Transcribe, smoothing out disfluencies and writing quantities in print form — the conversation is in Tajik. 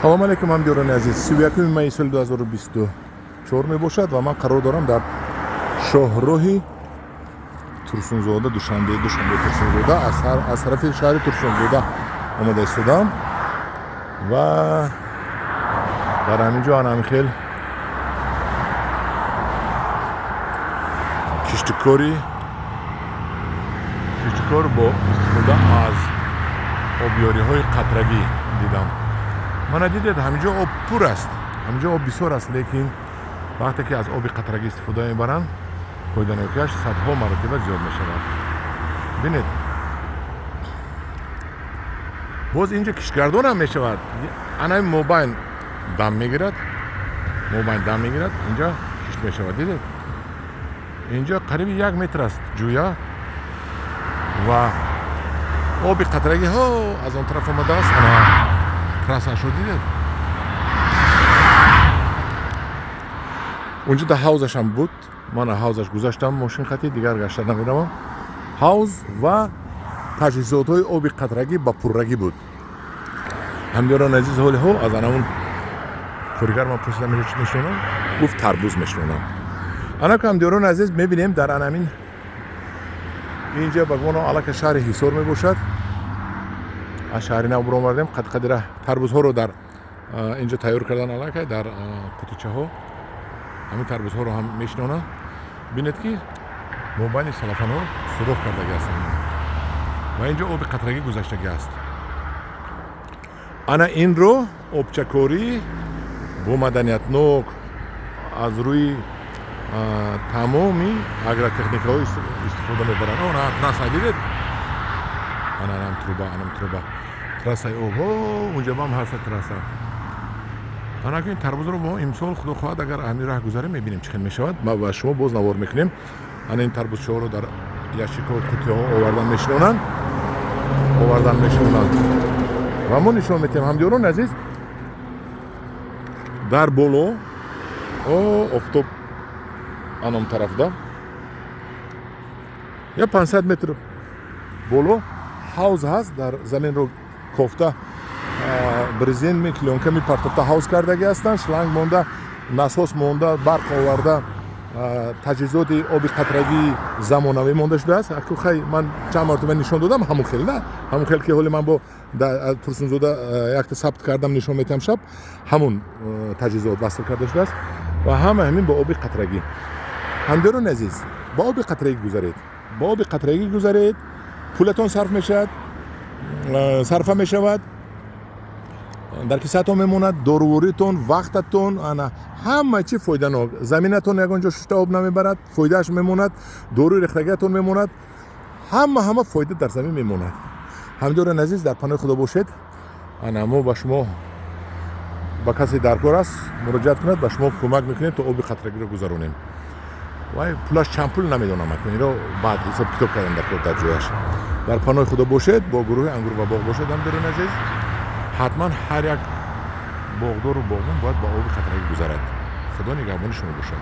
Салом алейкум, ҳамдиёрони азиз. 31 майи соли 2024 мебошад ва ман қарор дорам дар шоҳроҳи Турсунзода, Душанбе, Душанбе Турсунзода. Аз тарафи шаҳри Турсунзода омада истодам ва дар ҳамин ҷо ана ҳамин хел киштикор бо истифода аз обёриҳои қатрагӣ дидам. Мана дидед, ҳаминҷо об пур аст, ҳаминҷо об бисёр аст, лекин вақте ки аз оби қатрагӣ истифода мебаранд, фоиданокиаш садҳо маротиба зиёд мешавад. Бинед, боз инҷо киштгардонам мешавад. Анаи мобайн дам мегирад, мобайн дам мегирад, инҷо кишт мешавад. Дидед, инҷо қариби 1 метр аст ҷӯя ва оби қатрагӣ ҳо аз он тараф омадааст. Ана трассашро дидед, унҷо да ҳавзашам буд. Ман ҳавзаш гузаштам, мошин хати дигар гашта намеравам. Ҳавз ва таҷҳизотҳои оби қатрагӣ ба пуррагӣ буд. Ҳамдиёрон азиз, ҳолиҳо аз анамун коригар ман пурсидам, чӣ мешинонам, гуфт тарбуз мешинонам. Анаку, ҳамдиёрони азиз, мебинем, дар анамин инҷа ба гумоно аллака шаҳри Ҳисор мебошад. Аз шаҳри нав буромардем. Қадқадира тарбузҳоро дар инҷо тайёр кардан, аллакай дар қутичаҳо ҳамин тарбузҳоро ҳам мешинонанд. Бинед, ки мобайни салафанҳо сурох кардагӣ ҳастанд ва инҷо оби қатрагӣ гузаштагӣ аст. Ана инро обчакорӣ бо маданиятнок аз рӯи тамоми агротехникаҳо истифода мебаранд. Она трасса дидед, ана анам труба, анам труба, трассаи об унҷа бам ҳаста трасса. Анаку, ин тарбузро мо имсол, худо хоҳад, агар ҳамин раҳ гузарем, мебинем, чӣ хел мешавад. Ма ба шумо боз навор мекунем. Ана ин тарбузчаҳоро дар ящикҳо, қутиҳо овардан мешинонанд, овардан мешинонанд ва мо нишон метиҳем. Ҳамдиёрони азиз, дар боло о офтоб анон тарафда, я 500 метр боло ҳавз ҳаст. Дар заминро кофта, брезентми, клёнками партофта, ҳавз кардагӣ ҳастанд. Шланг монда, насос монда, барқ оварда, таҷҳизоти оби қатрагии замонавӣ монда шудааст. Аку хай, ман чанд маротиба нишон додам, ҳамун хел на ҳамун хел, ки ҳоли ман бо Турсунзода якта сабт кардам, нишон метиҳам шаб. Ҳамун таҷҳизот васл карда шудааст ва ҳама ҳамин бо оби қатрагӣ. Ҳамдиёрони азиз, ба оби қатрагӣ гузаред, ба оби қатрагӣ гузаред. Пулатон сарф мешавад, сарфа мешавад, дар кисаатон мемонад, доруворитон, вақтатон, ана ҳама чи фоиданок. Заминатон ягон ҷо шушта об намебарад, фоидааш мемонад, доруи рехтагиатон мемонад, ҳама ҳама фоида дар замин мемонад. Ҳамдиёрони азиз, дар паноҳи Худо бошед. Ана мо ба шумо, ба касе даркор аст, муроҷиат кунад, ба шумо кӯмак мекунем, то оби қатрагиро гузаронем. Вай пулаш чанд пул, намедонам, иро баъд ҳисоб китоб кардам дар кор дар ҷояш. Дар паноҳи Худо бошед, бо гурӯҳи Ангур ва боғ бошед. Ҳамдиёрони азиз, ҳатман ҳар як боғдору боғбон бояд ба оби қатрагӣ гузарад. Худо нигаҳбони шумо бошад.